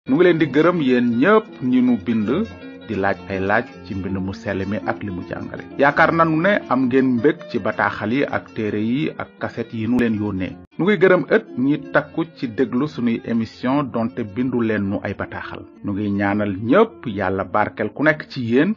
nu ngi leen di gërëm yéen ñëpp ñi nu bind di laaj ay laaj ci mbind mu sell mi ak li mu jàngale. yaakaar nanu ne am ngeen mbég ci bataaxal yi ak téere yi ak kaset yi nu leen yónnee. nu ngi gërëm ñi takku ci déglu sunuy émission donte bindu leen nu ay bataaxal. nu ngi ñaanal ñëpp yàlla barkel ku nekk ci yéen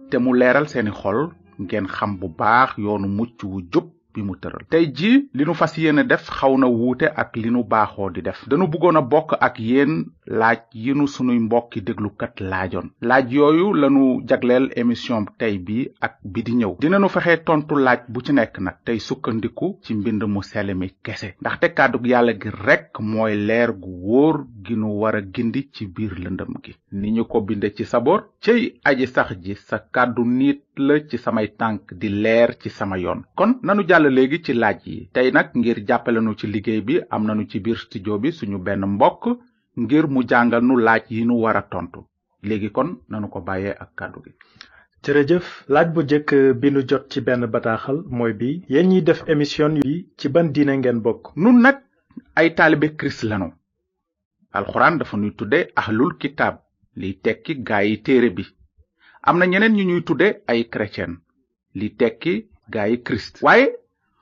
te mu leeral seeni xol ngeen xam bu baax yoonu mucc wu jub bi mu tëral. tey ji li nu fas yéene def xaw na wuute ak li nu baaxoo di def. dañu bëggoon a bokk ak yéen laaj yi nu sunuy mbokki déglukat laajoon. laaj yooyu lanu jagleel émission tey bi ak bi di ñëw. dinañu fexe tontu laaj bu ci nekk nag tey sukkandiku ci mbind mu sell mi kese. ndaxte kàddug yàlla gi rekk mooy leer gu wóor gi nu war a gindi ci biir lëndëm gi. ni ñu ko binde ci saboor. cey aji sax ji sa kàddu niit la ci samay tànk di leer ci sama yoon. kon nanu jàll léegi ci laaj yi. tey nag ngir jàppale nu ci liggéey bi am nanu ci biir studio bi suñu benn mbokk ngir mu jàngal nu laaj yi nu war a tontu. léegi kon nanu ko bàyyee ak kàddu gi. jërëjëf laaj bu njëkk bi nu jot ci benn bataaxal mooy bi yéen ñiy def émission yi ci ban diine ngeen bokk. nun nag ay taalibe kirist lanu. alxuraan dafa nuy tudde ahlul kitaab liy tekki gaa yi téere bi. am na ñeneen ñu ñuy tudde ay chrétien li tekki gaa yi kirist. waaye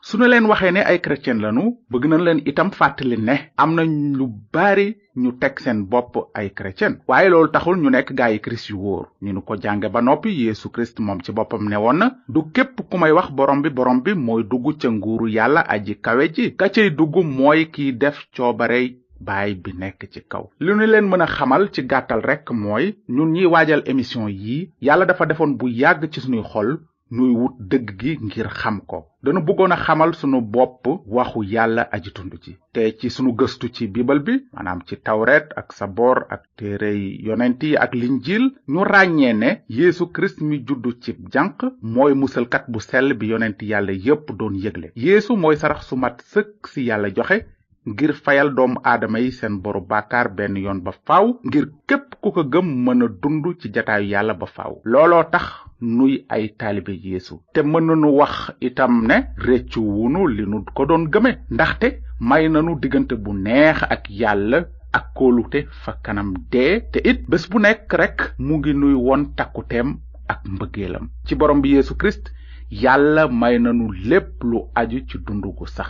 su ñu leen waxee ne ay chrétien lanu bëgg nañ leen itam fàttali ne am na lu bari ñu teg seen bopp ay chrétien. waaye loolu taxul ñu nekk gaa yi kirist yu wóor. ñu nu ko jànge ba noppi Yeesu Kirist moom ci boppam ne woon na du képp ku may wax borom bi mooy dugg ca nguuru yàlla aji kawe ji. ka cay dugg mooy kiy def coobarey baay bi nekk ci kaw. li ñu leen mën a xamal ci gàttal rekk mooy ñun ñiy waajal émission yii yàlla dafa defoon bu yàgg ci sunuy xol nuy wut dëgg gi ngir xam ko. dañu bëggoon a xamal sunu bopp waxu yàlla aji tund ci. te ci sunu gëstu ci biibal bi maanaam ci tawret ak saboor ak téerey yonent yi ak linjiil ñu ràññee ne Yeesu Kirist mi juddu ci janq mooy musalkat bu sell bi yonent yàlla yépp doon yëgle. Yeesu mooy sarax su mat sëkk si yàlla joxe ngir fayal doomu aadama yi seen boru bàkkaar benn yoon ba faaw ngir képp ku ko gëm mën a dund ci jataayu yàlla ba faaw. looloo tax nuy ay taalibe Yeesu. te mën nañu wax itam ne réccu wunu li nu ko doon gëme. ndaxte may nanu diggante bu neex ak yàlla ak kóolute fa kanam dee. te it bés bu nekk rekk mu ngi nuy won takkuteem ak mbëggeelam. ci borom bi Yeesu Kirist yàlla may nanu lépp lu aju ci dundu gu sax.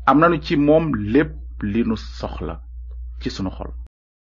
am nanu ci moom lépp li nu soxla ci sunu xol.